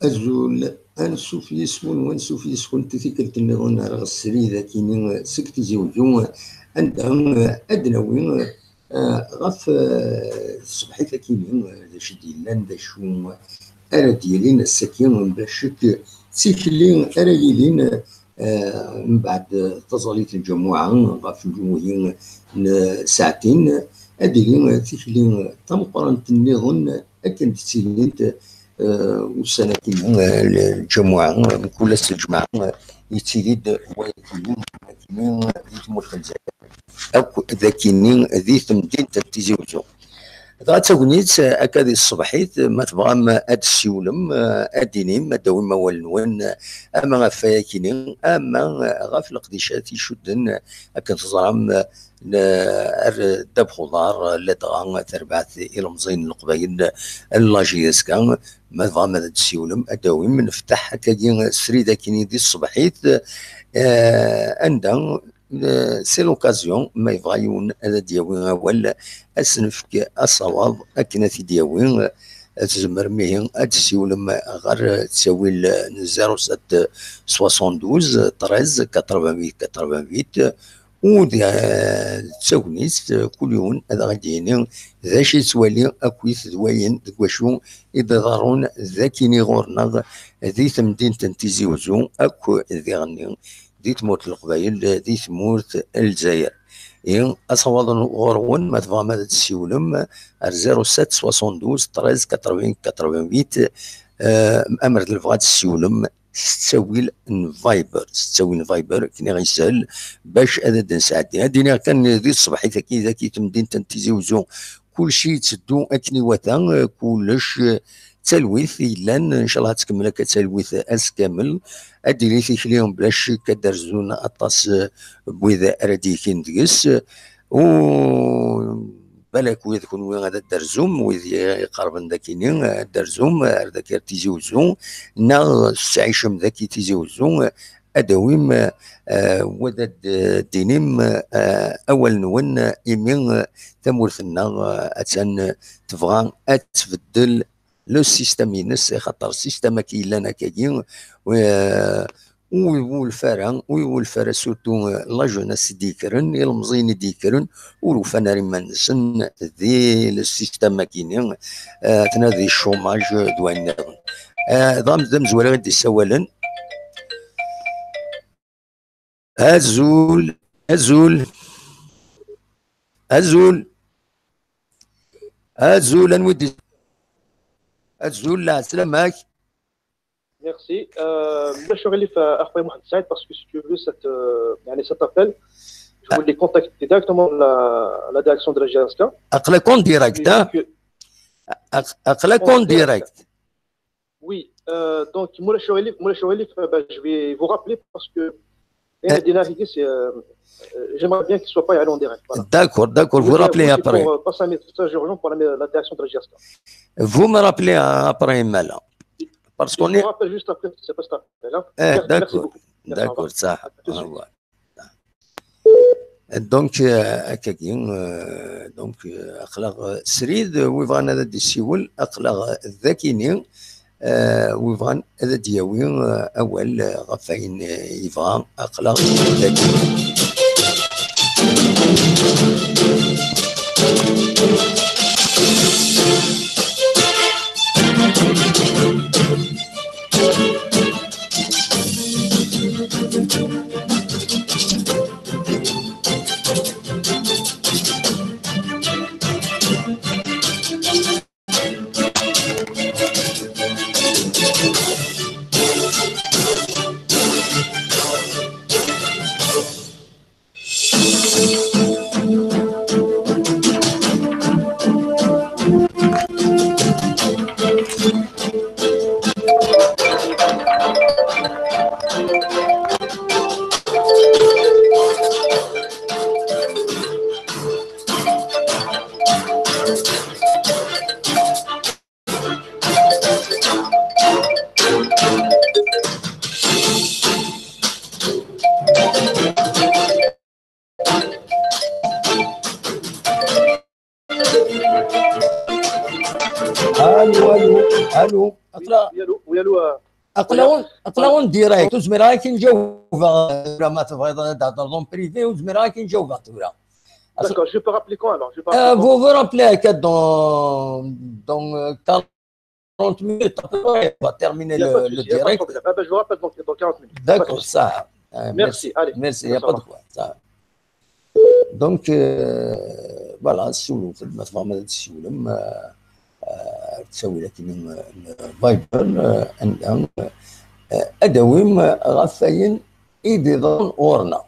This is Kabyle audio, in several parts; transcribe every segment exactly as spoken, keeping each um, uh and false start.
Azul, ansuf yes-wen, wansuf yes-kent i tikkelt nniḍen ar ɣ srid akini seg Tizi Uzzu, anda ad d-nawi, eh, ɣef, eh, tṣebḥit akini, eh, d acu i d-yellan, d acu ara d-yilin ass-agi, bla ccek d tikli ara yilin, eh, mbeɛd taẓallit n lǧamuɛa ɣef lǧumuhi n saɛtin, ad d-tili tikli tameqqrant nniḍen akken d-ttilint, eh, ussan akini, eh, lǧamuɛa, mkul ass n lǧemɛa, eh, yettili-d wayakini, akini di tmurt n Lezzayer akk d akini di temdint n Tizi Uzzu. Dɣa d tagnit, eh, akka di tṣebḥit, ma tebɣam ad d-tessiwlem, eh, ad d-tinim, ad d-tawim awal-nwen, eh, ama ɣef wayakini, ama, eh, ɣef leqdicat icudden, eh, akken teẓram, eh, n-, ar ddabex uḍar, eh, ladɣa tarbaɛt ilemẓiyen n Leqbayel, eh, n la J S K. Ma tebɣam ad d-tessiwlem, ad d-tawim, neftaḥ akkagi srid akini di tṣebḥit, eh, anda, eh, c'est l'occasion, ma yebɣa yiwen ad d-yawi awal, ad s-nefk asawaḍ akken ad t-id-yawi. Tzemrem ihi ad d-tessiwlem ɣer ttawil n zéro sept soixante-douze treize quatre-vingt-huit quatre-vingt-huit, u d, eh, d tagnit, eh, kul yiwen ad aɣ-d-yini d acu yettwali akkit d wayen deg wacu i d-iḍerrun d akini ɣur-neɣ di temdint n Tizi Uzzu akk diɣenni di tmurt n Leqbayel, di tmurt n Lezzayer. I asawaḍ ɣur-wen, ma tebɣam ad d-tessiwlem ar zéro sept soixante-douze treize quatre-vingts quatre-vingt-huit, eh, amer d lebɣa ad tessiwlem s ttawil n Viber, s ttawil n Viber, akken i ɣ-yeshel bac ad d-nesɛeddi. Ad d-iniɣ kan di tṣebḥit-agi, dagi temdint n Tizi Uzzu, kulci yetteddu akken iwata, eh, kullec, eh, d talwit i yellan, ncallah ad tkemmel akka talwit ass kamel. Ad d-tili tikli bla ccek, ad d-rzun aṭas, eh, n wid ara d-yekin deg-s. U balak wid kunwi ad d-rzum, wid iqerben dakini, ad d-rzum ar daki ar Tizi Uzzu, neɣ tettɛicem daki Tizi Uzzu, ad d-tawim, eh, wad ad d-tinim, eh, awal-nwen, imi, eh, tamurt-nneɣ, eh, attan tebɣa ad tbeddel le système-ines, axaṭer système-agi yellan akkagi, eh, ur iwulef ara, ur iwulef ara, surtout, eh, la jeunesse i d-yekkren, ilemẓiyen i d-yekkren, ur ufan ara iman-nsen di le système-agi-nni, eh, atna di chômage d wayen nniḍen. Eh, d am-, d amezwaru i d-yessawalen. Azul, azul, azul, azul, anwa i d-, azul, la, sslam-ak. Merci. Euh, ulac aɣilif, euh, a خويا محمد سعيد, parce que si tu veux cette, euh, يعني, cet appel, je voulais contacter directement la, la direction de la J S K. Aql-ak en direct, hein? Aq-, aql-ak en direct. Oui, euh, donc, ma ulac aɣilif, ma ulac aɣilif, euh, ben, je vais vous rappeler parce que euh, euh, j'aimerais bien qu'il soit pas en direct. Voilà. D'accord, d'accord, vous rappelez après. Pour, euh, passer un message urgent pour la, la direction de la J S K. Vous me rappelez, hein, après, Mala. Parce qu'on est. Je vous rappelle juste après, c'est pas cet appel, hein. Eh, merci, d'accord, merci beaucoup. Merci, au revoir. D'accord, ça. À tout de suite. Au revoir. Donc, euh, akkagi, euh, donc, euh, aql-aɣ, euh, srid, euh, wi bɣan ad d-yessiwel, aql-aɣ, euh, dakini, euh, wi bɣan ad d-yawi, euh, awal, euh, ɣef wayen, euh, yebɣa, aql-aɣ dakini. Allô, allô, allô. Aqla-, oui, allô, euh, aql-awen, aql-awen direct. Ur zmireɣ ad k-in-jawbeɣ tura, ma tebɣiḍ ad d-thedreḍ en privé, ur zmireɣ ad k-in-jawbeɣ tura. D'accord, je peux rappeler quand alors? Je peux rappeler quand? Vous vous rappelez que dans, dans, euh, quarante minutes à peu près, on va terminer le, le direct. Il y a pas de souci, il y a pas de problème. Ah ben, je vous rappelle donc dans quarante minutes. D'accord, ça. Euh, merci, merci, allez, merci, il y a pas de quoi. Ça. Donc, euh, voilà, ssiwlemt-d, ma tebɣam ad d-tessiwlem, euh, euh, ttawil akken, euh, Viber, euh, anda, euh, ad d-tawim, euh, ɣef wayen i d-iḍran ɣur-neɣ.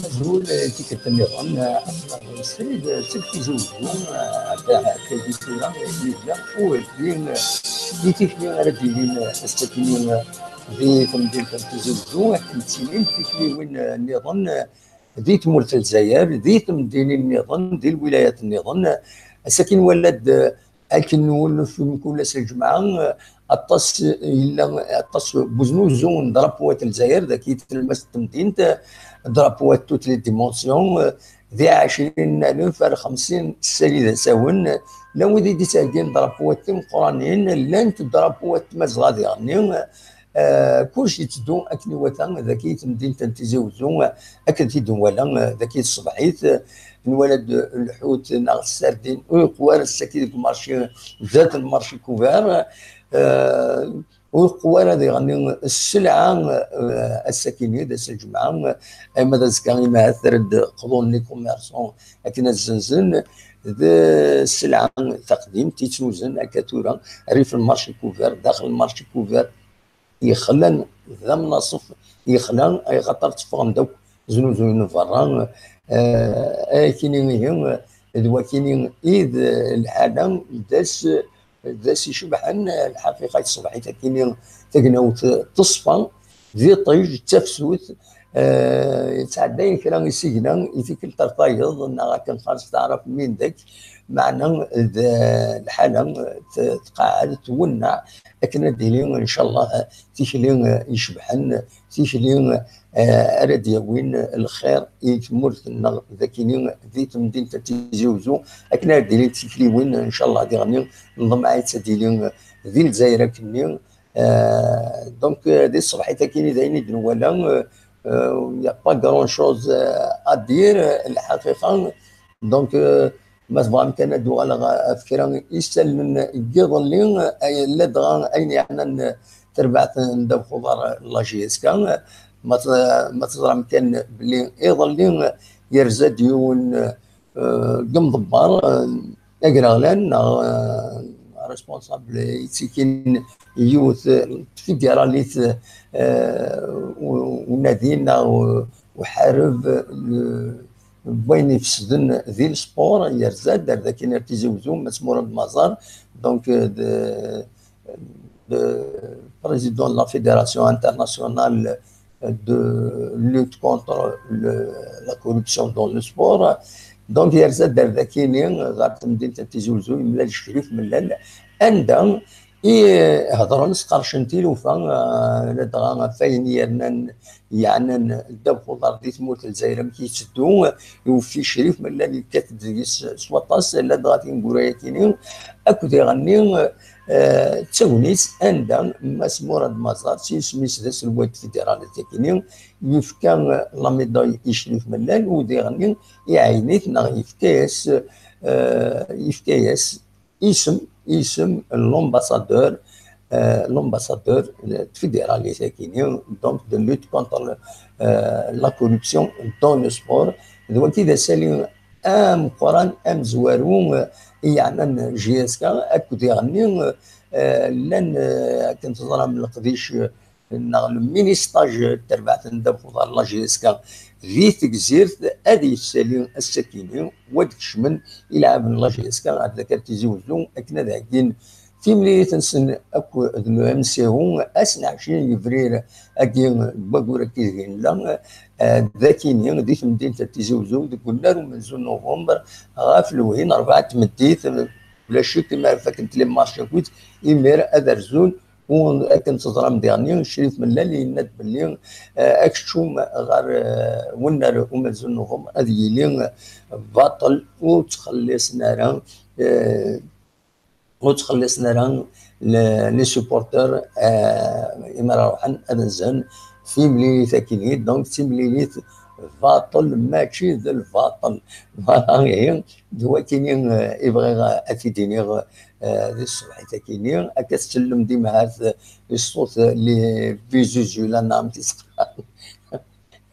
Azul, eh, tikkelt nniḍen, eh, srid, eh, seg Tizi Uzzu, eh, ɣef, ɣef tura, eh, yebda uhelli, eh, di tikli ara d-yilin, eh, ass-agi, eh, di temdint n Tizi Uzzu, akken ttilin tikliwin, eh, nniḍen, eh, di tmurt n Lezzayer, di temdinin nniḍen, di lwilayat nniḍen. Ass-agi nwala-d, eh, akken nwulef mkul ass n lǧemɛa, eh, aṭas, eh, yella aṭas n weznuzu n drapuwat n Lezzayer, dagi tlemmast n temdint, eh, drapuwat toutes les dimensions, eh, di ɛecrin alef ar xemsin ssali d asawen, eh, llan wid i d-ittheggin drapuwat timeqqranin, llant drapuwat Tmazɣa diɣenni, eh, Eh, kullec yetteddu akken iwata dagi i temdint n Tizi Uzzu, eh, akken t-id-nwala, eh, dagi tṣebḥit, eh, nwala-d, eh, lḥut neɣ sardin, ur yeqwa ara ass-agi deg umarci, zdat n marci couvert, eh, ur yeqwa ara diɣen sselɛa, eh, ass-akini d ass n lǧemɛa, eh, ama d azekka imahat ara d-qḍun les commerçants akken ad zzenzen, d sselɛa taqdimt i ttnuzen akka tura rrif n marci couvert, daxel n marci couvert, yexlan d amnaṣef, yexla, axaṭer tteffɣen-d akk, znuzuyen berra, eh, akini ihi, d wakini i d lḥala, d ass, d ass icebḥen, lḥaqiqa, i tṣebḥit akini tagnawt teṣfa, d iṭij, d tafsut, eh, yettɛeddayen kra isigna i tikkelt ar tayeḍ, neɣ akken xas taɛraf mindek, meɛna d lḥala t-, tqeɛɛed, twenneɛ, akken ad d-tili, ncallah, tikli icebḥen, tikli, eh, ara d-yawin lxir i tmurt-nneɣ, d akini di temdint n Tizi Uzzu, akken ara d-ilint tikliwin, ncallah, diɣenni nḍemmeɛ-itt ad d-tili di Lezzayer akkenni. Eh, donc, eh, di tṣebḥit akini d ayen i d-nwala, eh, eh, il y a pas grand chose, eh, à dire, eh, lḥaqiqa. Donc, eh, ma tebɣam kan ad d-uɣaleɣ ɣef kra isallen n yiḍelli, eh, ladɣa ayen yeɛnan terbaɛt n ddabex uḍar n la J S K, eh, ma t-, ma teẓram kan belli iḍelli, eh, yerza-d yiwen, eh, deg umḍebber, eh, agraɣlan, neɣ, eh, responsable yettikin yiwet, eh, tfidiralit, eh, u-, unadi neɣ u-, uḥareb, eh, n wayen ifesden di lsport, yerza-d ar dakin ar Tizi Uzzu, Mass Murad Mazar, donc, euh, de, de président de la Fédération internationale de lutte contre le, la corruption dans le sport. Donc, yerza-d ar dakini, ɣer temdint n Tizi Uzzu, yemlal Crif Mellal, anda i hedren, sqercen tilufa, eh, ladɣa ɣef wayen yernan, yeɛnan ddabex uḍar di tmurt n Lezzayer, amek yetteddu, iweffi Crif Mellal, yekkat-d deg-s s waṭas, ladɣa tineggura-yakini, akked iɣenni, eh, d tagnit anda Mass Murad Mazar, s yisem-is d aselway n tfidiralit-yakini, yefka, eh, la médaille i Crif Mellal, u diɣenni iɛayen-it neɣ yefka-yas, eh, yefka-yas isem, isem n l'ambassadeur, euh, l'ambassadeur de fédéral, donc de lutte contre le, euh, la corruption dans le sport. D wagi d asali ameqqran, amezwaru, euh, i yeɛnan J S K, akked iɣenni, euh, llan, euh, akken teẓram, leqdic, euh, neɣ le mini-stage n terbaɛt n ddabex uḍar n la J S K di Tegzirt, ad yessali ass-akini, u ad kecmen ilɛaben n la J S K ɣer tlata Tizi Uzzu, akken ad ɛeddin timlilit-nsen akked le M C O, ass n ɛecrin yebrir agi n waggur akka ideg nella, eh, d akini di temdint n Tizi Uzzu, deg unnar umenzu n Nuvember, ɣef lewhi n rebɛa n tmeddit, ulac-ik, imi ara fakkent les matchs akkit, imir ad rzun, u akken teẓram diɣenni, Crif Mellal yenna-d belli, eh, akeččum ɣer, eh, wennar umenzu n Nuvember ad yili, eh, baṭel, ur ttxelliṣen ara, eh, ur ttxelliṣen ara le-, les supporters, eh, imi ara ruḥen ad nzhen timlilit akini. Donc, timlilit baṭel, mačči d lbaṭel. Voilà, ihi, d wakini, eh, i bɣiɣ ad t-id-iniɣ, eh, di tṣebḥit akini. Akka tsellem di Mɛat, eh, i ṣṣut, eh, les bisous, la nam tisqa.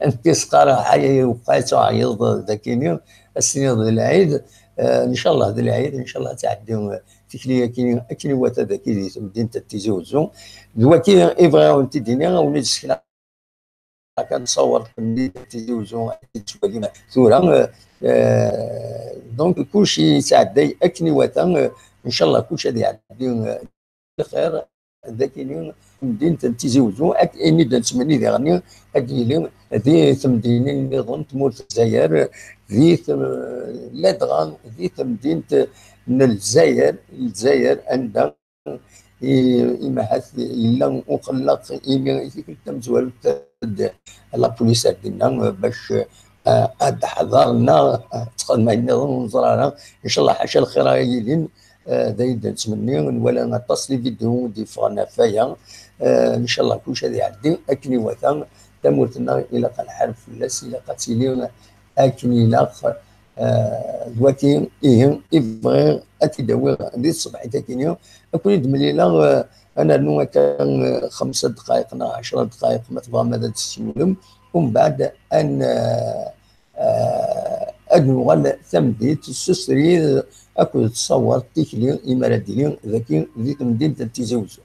Amek i s-qqareɣ, ḥaya yewqeɛ-itt uɛeyyeḍ d akini, ad s-tiniḍ d lɛid, eh, ncallah d lɛid, ncallah ad tɛeddi, eh, tikli-agi akken iwata dagi di temdint n Tizi Uzzu. D wagi i bɣiɣ ad wen-t-id-iniɣ, ad wen-id-ssekneɣ kan tasawert n temdint n Tizi Uzzu, ad tt-id-tettwalim tura, eh, eh, donc kulci yettɛedday akken iwata, eh, ncallah kulci ad iɛeddi, eh, lxir, d akini, temdint n Tizi Uzzu, ak-, ayen i d-nettmenni diɣenni, ad yili di temdinin nniḍen n tmurt n Lezzayer, di tem-, ladɣa di temdint n Lezzayer, Lezzayer anda i, i mahat yella uxellaq imi i tikkelt tamezwarut la police ar dinna bac, eh, ad ḥḍer neɣ, eh, ttxedmen ayen nniḍen ur neẓri ara. Ncallah ḥaca lxir ara yilin, eh, d ayen d-nettmenni, nwala aṭas les vidéos d-yeffɣen ɣef waya. Eh, ncallah kulci ad iɛeddi akken iwata. Tamurt-nneɣ ilaq ad nḥareb fell-as, ilaq ad tili akken ilaq. Eh, d waki, ihi, i bɣiɣ ad t-id-awiɣ di tṣebḥit akini. Ad ken-id-mlileɣ, eh, ad nernu akka, eh, xemsa ddqayeq neɣ ɛecra ddqayeq, ma tebɣam ad d-tessiwlem. Umbeɛd ad n-, eh, eh, ad nuɣal tameddit s usrid akked tṣawert tikli, imi ara d-tili dagi di temdint n Tizi Uzzu.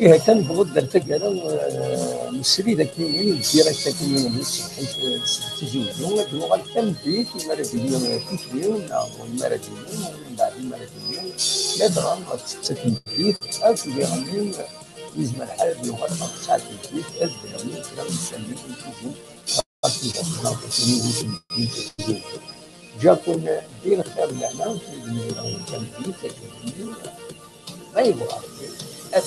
Ihi, atan newweḍ-d ar taggara, eh, nesrid akkin, direct akkin, n tṣebḥit, eh, s Tizi Uzzu, ad nuɣal tameddit, mi ara d-yili tikli, neɣ mi ara d-yili, mbeɛd mi ara d-yili, ladɣa ɣef ssetta tameddit, ad d-iɣenni, yezmer lḥal ad yuɣal ɣef ttesɛa tameddit, ad d-iɣenni kra n usalli n Tizi, ɣef Tizi Uzzu, neɣ Tizi Uzzu. Japun, di lxir d lehna, tameddit, ma yebɣa Rebbi, ad